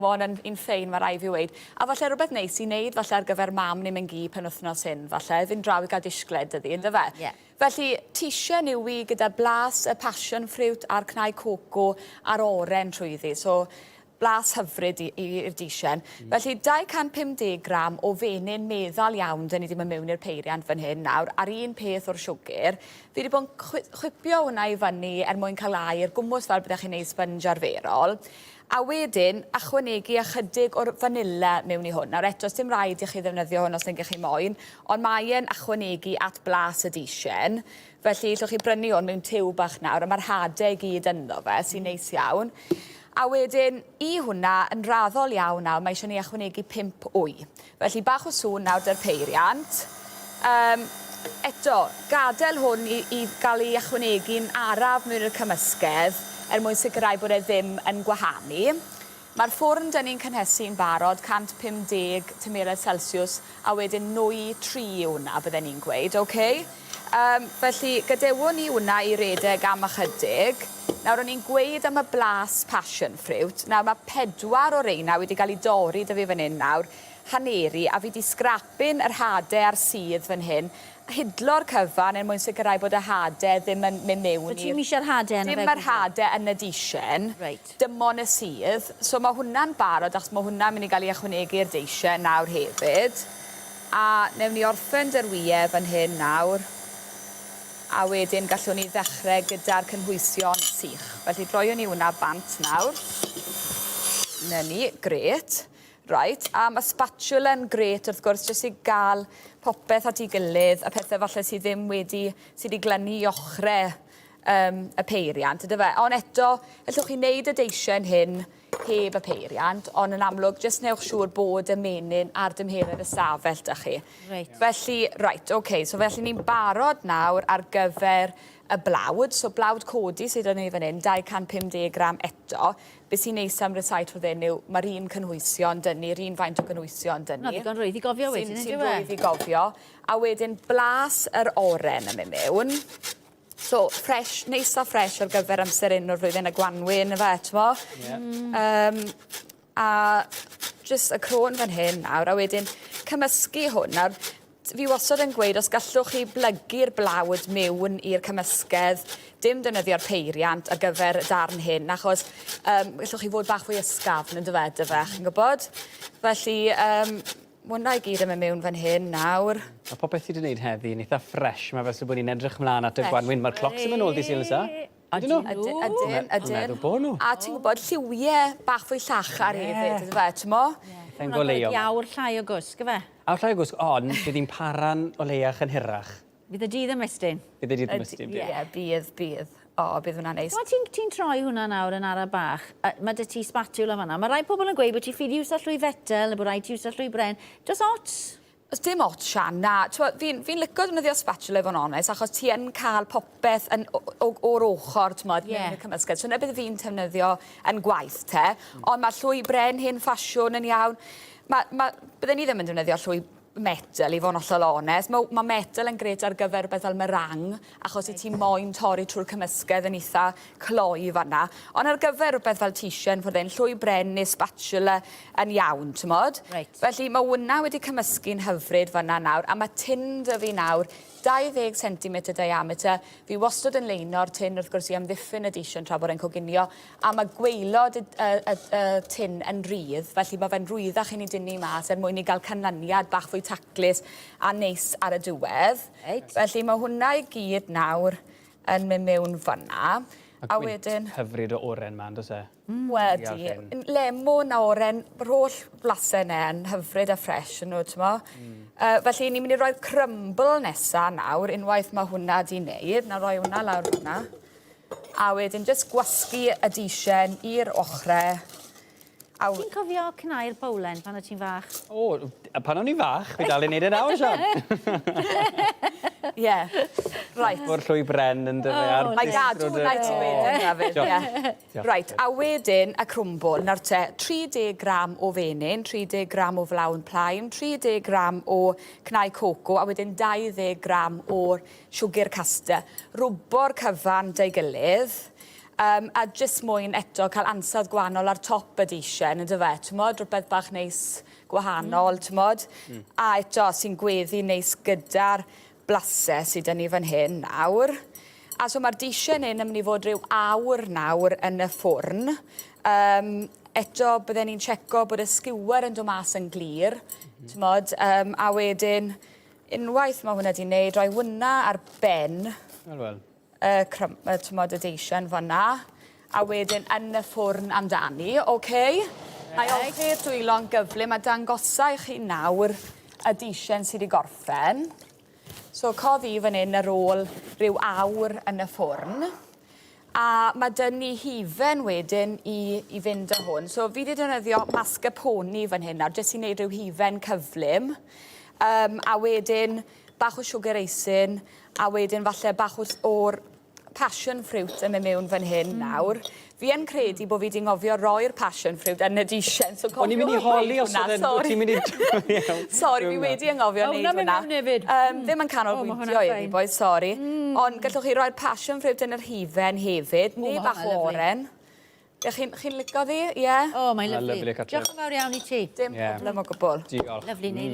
Ma' hwn yn un ffein ma' rai' fi weud. A falle rwbeth neis i neud falle ar gyfer mam neu mam-gu penwthnos hyn falle, fynd draw i ga'l disgled 'da ddi on'd yfe? Ie. Felly teisen yw 'i gyda blas y passion fruit a'r cnau coco a'r oren trwyddi so blas hyfryd i i i'r deisen. Felly 250 gram o fenyn meddal iawn 'dyn ni 'di mynd mewn i'r peiriant fan hyn nawr a'r un peth o'r siwgr. Fi 'di bod yn chwipio hwnna i fyny er mwyn cael aer gwmws fel byddech chi'n neud sponge arferol. A wedyn, ychwanegu ychydig o'r fanila mewn i hwn. Nawr eto, sdim raid i chi ddefnyddio hwn os nag 'ych chi moyn, ond mae e'n ychwanegu at blas y deisen. Felly, llwch chi brynu hwn mewn tiwb bach nawr, a ma'r hade i gyd ynddo fe, sy'n neis iawn. A wedyn, i hwnna, yn raddol iawn nawr, mae eisiau ni ychwanegu 5 wy. Felly, bach o sŵn nawr 'da'r peiriant. Yym, eto, gadael hwn i i gael ei ychwanegu'n araf mewn i'r cymysgedd er mwyn sicrhau bod e ddim yn gwahanu. Mae'r ffwrn 'da ni'n cynhesu'n barod, 150 tymheredd celsiws, a wedyn nwy 3 yw hwnna, bydden ni'n gweud, ok? Yym, felly, gadewon ni hwnna i redeg am ychydig. Nawr, o'n i'n gweud am y blas passion fruit. Nawr, mae pedwar o reina wedi cael eu dorri 'da fi fan hyn nawr, haneru, a fi 'di sgrapin yr hade a'r sudd fan hyn, hidlo'r cyfan er mwyn sicrhau bod y hade ddim yn mynd mewn i'r... So ti'm isie'r hade ynddo fe o gwbl? Dim yr hade yn y deisen. Reit. Dim ond y sudd. So ma' hwnna'n barod achos ma' hwnna'n mynd i gael ei ychwanegu i'r deisen nawr hefyd. A newn ni orffen 'da'r wye fan hyn nawr. A wedyn gallwn ni ddechrau gyda'r cynhwysion sych. Felly droiwn ni hwnna bant nawr. 'Na ni, grêt. Reit, a ma' spatula yn grêt wrth gwrs jyst i ga'l popeth at 'i gilydd a pethe falle sy ddim wedi sy 'di glynu i ochre yym y peiriant on'd yfe? On' eto ellwch chi neud y deisen hyn heb y peiriant on' yn amlwg jyst newch siŵr bod y menyn ar dymheredd y stafell 'da chi. Reit. Felly reit oce so felly ni'n barod nawr ar gyfer y blawd so blawd codi sy 'da ni fan 'yn 250 gram eto. Be sy'n neis am rysáit fel hyn yw ma'r un cynhwysion 'da ni, yr un faint o gynhwysion 'da ni. Hwnna ddigon rwydd i gofio wedyn on'd yw e? Sy'n rwydd i gofio. A wedyn blas yr oren yn mynd mewn. So ffres, neis a ffres ar gyfer amser hyn o'r flwyddyn y gwanwyn yfe, t'mo'? Ie. Yym a jyst y crôn fan hyn nawr a wedyn cymysgu hwn nawr Fi wastad yn gweud os gallwch chi blygu'r blawd miwn i'r cymysgedd, dim defnyddio'r peiriant ar gyfer y darn hyn, achos yym gallwch chi fod bach fwy ysgafn on'd yfe, dyfe, chi'n gwybod? Felly yym ma' wnna i gyd yn mynd miwn fan hyn nawr. Ma' popeth ti 'di neud heddi yn itha ffresh, ma' fel se bo' ni'n edrych mlan at y gwanwyn, ma'r clocs yn myn' nôl dydd Sul nesa. Ydyn nhw? Ydyn, ydyn, ydyn. Meddwl bo' nhw. A ti'n gwybod, lliwie bach fwy llachar yeah. hefyd, ydw fe, ti'n mo? Yeah. Fe'n goleuo. Awr llai o gwsg, yfe? Awr llai o gwsg, ond bydd hi'n para'n o leiach yn hirach. Bydd y dydd ymestyn. Bydd y dydd ymestyn, bydd. Ie, bydd, bydd. O, bydd hwnna'n neis. Ti'n ti troi hwnna nawr yn ara bach, mae dy ti spatula fanna. Mae rai pobl yn gweud bod ti ffili iwso llwy fetel neu bod rhaid ti iwso llwy bren. Does ots? O's dim ots Sian, na. T'mo' fi'n fi'n lico defnyddio spatula i fo' yn onest achos ti yn ca'l popeth yn o- o- o'r ochor t'mod... Ie. ...mewn i'r cymysgedd. So 'na beth fi'n defnyddio yn gwaith te. On' ma' llwy bren hen ffasiwn yn iawn. Ma' ma' bydden i ddim yn defnyddio llwy metel i fo' yn ollol onest. Ma' ma' metel yn grêt ar gyfer rwbeth fel meringue achos 'yt ti moyn torri trw'r cymysgedd yn itha cloi fan 'na. On' ar gyfer rwbeth fel teisen ffordd 'yn llwy bren ne' spatula yn iawn t'mod? Reit. Felly ma' wnna wedi cymysgu'n hyfryd fan 'na nawr a ma' tin 'da fi nawr 20 centimetr diameter. Fi wastod yn leino'r tin wrth gwrs i amddiffyn y dishyn tra bod e'n coginio a ma' gwaelod y y y y tin yn rhydd felly ma' fe'n rwyddach i ni dynnu mas er mwyn i ga'l canlyniad bach fwy taclus a neis ar y diwedd. Reit. Felly ma' hwnna i gyd nawr yn myn' miwn fan 'na. A wedyn... Hyfryd o oren 'ma on'd o's e? Wedi. Lemwn a oren, yr holl blase 'ne yn hyfryd a ffres 'yn nhw, t'mo'? Mm. Felly ni'n mynd i roi'r crumble nesa nawr, unwaith ma' hwnna 'di neud. 'Na roi hwnna lawr fan 'na. A wedyn jyst gwasgu y disen i'r ochre. A Ti'n cofio cnau'r bowlen pan o' ti'n fach? O, pan o'n i'n fach, fi dal i neud e nawr, Sian. Ie. Reit. O'r llwy bren yn dyfe a'r... Mae gadw hwnna i ti wedyn, Dafydd, ie. Reit, a wedyn y crwmbwl. Nawr te, 30 gram o fenyn, 30 gram o flawn plaen, 30 gram o cnau coco, a wedyn 20 gram o'r siwgr caster. Rwbo'r cyfan 'da'i gilydd. A jyst mwyn eto cael ansawdd gwahanol ar top y dishen, yndyfe? T'mod, rhywbeth bach neis gwahanol, t'mod? A eto, sy'n gweddu neis gyda'r blase sy 'da ni fan hyn nawr. A so mae'r dishen hyn yn mynd i fod rhyw awr nawr yn y ffwrn. Um, eto, bydden ni'n checo bod y skewer yn dod mas yn glir, t'mod, a wedyn, unwaith mae hwnna 'di wneud, rhoi hwnna ar ben. Wel, wel. Y crym- y t'mod y deisen fan 'na a wedyn yn y ffwrn amdani, oce? Nai olchi'r dwylo'n gyflym a dangosa i chi nawr y deisen sy 'di gorffen. So codd i fan 'yn ar ôl rhyw awr yn y ffwrn. A ma' 'dyn ni hufen wedyn i i fynd â hwn. So fi 'di defnyddio mascarpone fan hyn nawr jyst i neud rhyw hufen cyflym. Yym a wedyn bach o sugar raisin a wedyn falle bach o o'r passion fruit yn mynd mewn fan hyn nawr. Fi yn credu bod fi 'di nghofio roi'r passion fruit yn y dishen so O'n i'n mynd i holi os oedd e'n... Ti'n mynd i... Sori, fi wedi anghofio wneud hwnna. Hwnna'n mynd mewn hefyd. Ddim yn canolbwyntio i fi, boys, sori. Ond gallwch chi roi'r passion fruit yn yr hufen hefyd, neu bach o oren. Chi'n chi licio ddi? Ie? O, mae'n lyfli. Diolch yn fawr iawn i ti. Dim problem o gwbl. Diolch. Lyfli.